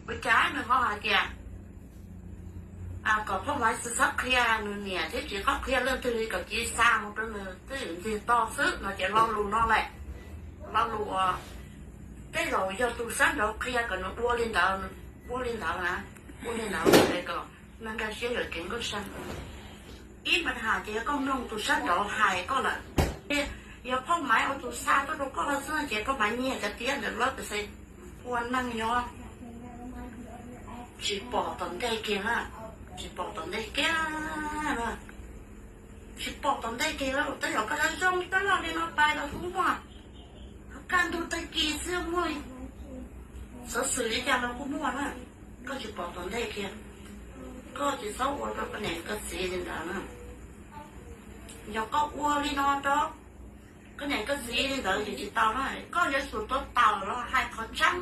Ua cas nws ho hais tias kom Phauj Maiv tsis txhob qhia nws niam thiab tsis txhob qhia leej twg li, kom cia li xa mus rau nws twj ywm ntxiag to xwb no ces lo lus no lawm. Lo lus uas tej zaum yog tus sab nraud qhia kom nws ua li ntawd, ua li ntawd na, ua li ntawd kom nws nkag siab yuam kev nkauj sa. Ib mas has ces yog koj mloog tus sab nraud hais koj lawm, yog Phauj Maiv ua tus xa tuaj rau koj xwb ces Phauj Maiv nyiag cov tiab ntawd lawm, tab sis ua neej nyob tsis pom tom ntej kiag na, tsis pom tom ntej kiag na, tsis pom tom ntej kiag na. Tej zaum koj zoo tab laj li no pais los kuj muaj, kaj ntug tag kis xwb muaj, xov xwm li cas los kuj muaj na. Koj tsis pom tom ntej kiag, koj tsis txhob ua rau koj niam koj txiv li ntawd na. Yog koj ua li no rau koj niam koj txiv li ntawd ces tsis tau na. Koj yuav tsum tuav tawm los hais qhov tseeb,